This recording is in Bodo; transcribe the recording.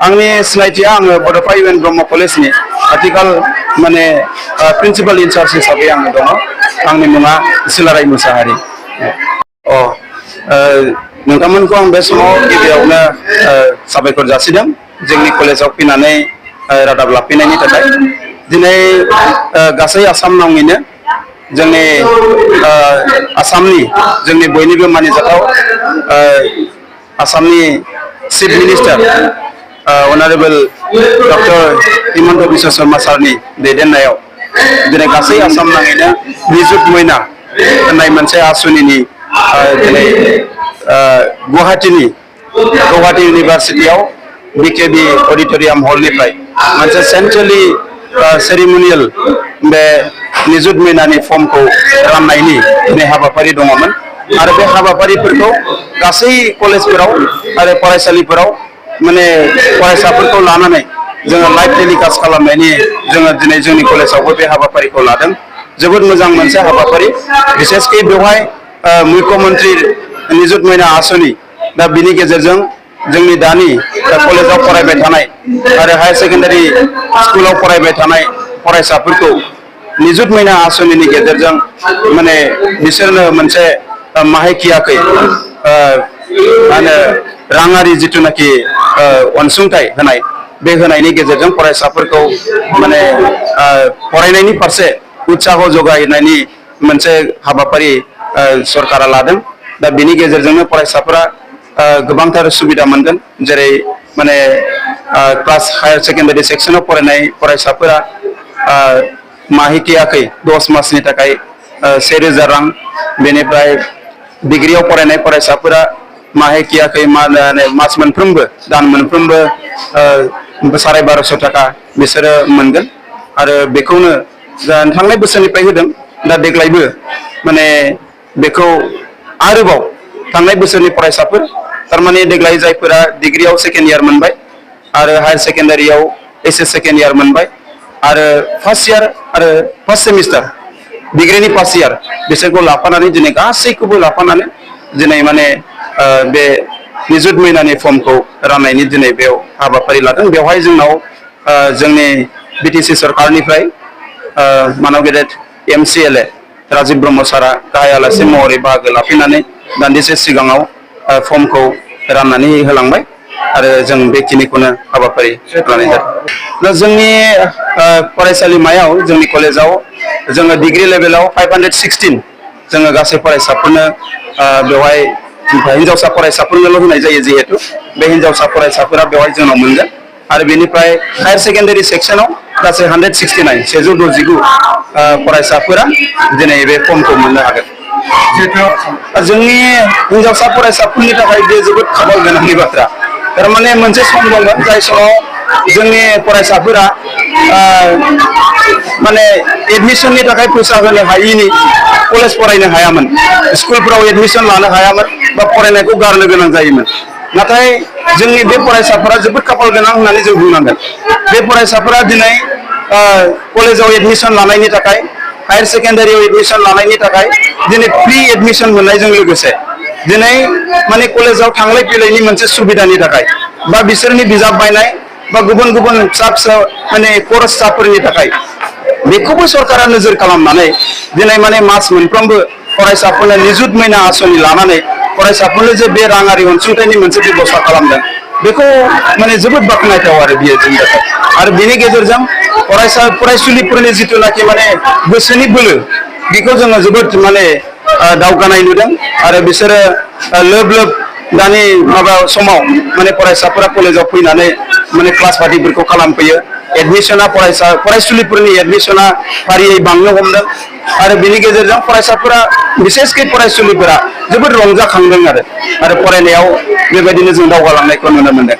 आंनि सिनायथिया आङो बड'फा इउ एन ब्रह्म कलेजनि आथिखाल माने प्रिन्सिपाल इनचार्ज हिसाबै आङो दङ। आंनि मुङा सिलाराय मुसाहारि। नोंथांमोनखौ आं बे समाव गिबियावनो साबायखर जासिदों जोंनि कलेजाव फैनानै रादाब लाफैनायनि थाखाय। दिनै गासै आसाम नाङैनो जोंनि आसामनि जोंनि बयनिबो मानिजाथाव आसामनि chief minister honourable doctor Himanta Biswa Sarma सारनि दैदेननायाव दिनै गासै आसाम नाङैनो निजुत मयना होननाय मोनसे आसुनिनि दिनै गुवाहाटी इउनिभार्सिटियाव बिकेबि अडिटोरियाम हलनिफ्राय मोनसे सेन्ट्रेलि सेरिमनियेल बे निजुत मयनानि फर्मखौ राननायनि दिनै हाबाफारि दङमोन आरो बे हाबाफारिफोरखौ गासै कलेजफोराव आरो फरायसालिफोराव माने फरायसाफोरखौ लानानै जोङो लाइभ टेलिकास्ट खालामनायनि जोङो दिनै जोंनि कलेजावबो बे हाबाफारिखौ लादों। जोबोद मोजां मोनसे हाबाफारि बिसेसकि बेवहाय मुख्यमन्त्रि निजुत मयना आसनि दा बिनि गेजेरजों जोंनि दानि कलेजाव फरायबाय थानाय आरो हायार सेकेन्डारि स्कुलाव फरायबाय थानाय फरायसाफोरखौ निजुत मयना आसनिनि गेजेरजों माने बिसोरनो मोनसे माहिकियाखै राङारि जिथुनाखि अनसुंथाइ होनाय बे होनायनि गेजेरजों फरायसाफोरखौ माने फरायनायनि फारसे उत्साह जगायनायनि मोनसे हाबाफारि सरकारा लादों। दा बिनि गेजेरजोंनो फरायसाफोरा गोबांथार सुबिदा मोनगोन। जेरै माने क्लास हायार सेकेन्डारि सेक्सनाव फरायनाय फरायसाफोरा माहिकियाखै 10 मासनि थाखाय 1000 रां, बेनिफ्राय डिग्रियाव फरायनाय फरायसाफोरा माहिकियाखै मास मोनफ्रोमबो दान मोनफ्रोमबो 1250 थाखा बिसोरो मोनगोन आरो बेखौनो थांनाय बोसोरनिफ्राय होदों। दा देग्लायबो माने बेखौ आरोबाव थांनाय बोसोरनि फरायसाफोर थारमाने देग्लाय जायफोरा डिग्रियाव सेकेन्ड इयार मोनबाय आरो हायार सेकेन्डारियाव एसएस सेकेन्ड इयार मोनबाय आरो फार्स्ट इयार आरो फार्स्ट सेमिस्टार डिग्रिनि फार्स्ट इयार बिसोरखौ लाफानानै दिनै गासैखौबो लाफानानै दिनै माने बे निजुत मयनानि फर्मखौ राननायनि दिनै बेयाव हाबाफारि लादों। बेवहाय जोंनाव जोंनि बिटिसि सरकारनिफ्राय मानव गेदेर MCLA राजीव ब्रह्म सारा गाहाय आलासि महरै बाहागो लाफैनानै दान्दिसे सिगाङाव फर्मखौ राननानै होलांबाय आरो जों बेखिनिखौनो हाबाफारि लानाय जादों। दा जोंनि फरायसालिमायाव जोंनि कलेजाव जोङो डिग्री लेभेलाव 516 जोङो गासै फरायसाफोरनो बेवहाय हिन्जावसा फरायसाफोरनोल' होनाय जायो जिहेतु बे हिन्जावसा फरायसाफोरा बेवहाय जोंनाव मोनगोन आरो बेनिफ्राय हायार सेकेन्डारि सेक्सनाव गासै 169 फरायसाफोरा दिनै बे फर्मखौ मोननो हागोन। जोंनि हिन्जावसा फरायसाफोरनि थाखाय बे जोबोद खाफाल गोनांनि बाथ्रा। थारमाने मोनसे सम दंमोन जाय समाव जोंनि फरायसाफोरा माने एडमिसननि थाखाय फैसा होनो हायिनि कलेज फरायनो हायामोन, स्कुलफोराव एडमिसन लानो हायामोन बा फरायनायखौ गारनो गोनां जायोमोन। नाथाय जोंनि बे फरायसाफोरा जोबोद खाफाल गोनां होननानै जों बुंनांगोन। बे फरायसाफोरा दिनै कलेजाव एडमिसन लानायनि थाखाय हायार सेकेन्डारियाव एडमिसन लानायनि थाखाय दिनै फ्रि एडमिसन मोननायजों लोगोसे दिनै माने कलेजाव थांलाय फैलायनि मोनसे सुबिदानि थाखाय बा बिसोरनि बिजाब बायनाय बा गुबुन गुबुन फिसा फिसा माने खरसाफोरनि थाखाय बेखौबो सरकारा नोजोर खालामनानै दिनै माने मास मोनफ्रोमबो फरायसाफोरनो निजुत मयना आसनि लानानै फरायसाफोरनो जे बे राङारि अनसुंथाइनि मोनसे बेबस्था खालामदों बेखौ माने जोबोद बाख्नायथाव आरो बियो जोंनि थाखाय। आरो बेनि गेजेरजों फरायसुलिफोरनि जिथुनाखि माने गोसोनि बोलो बेखौ जोङो जोबोद माने दावगानाय नुदों आरो बिसोरो लोब लोब दानि माबा समाव माने फरायसाफोरा कलेजाव फैनानै माने क्लास पार्टिफोरखौ खालामफैयो। एडमिसना फरायसुलिफोरनि एडमिसना फारियै बांनो हमदों आरो बिनि गेजेरजों फरायसाफोरा बिसेसकि फरायसुलिफोरा जोबोद रंजाखांदों आरो फरायनायाव बेबायदिनो जों दावगालांनायखौ नुनो मोनदों।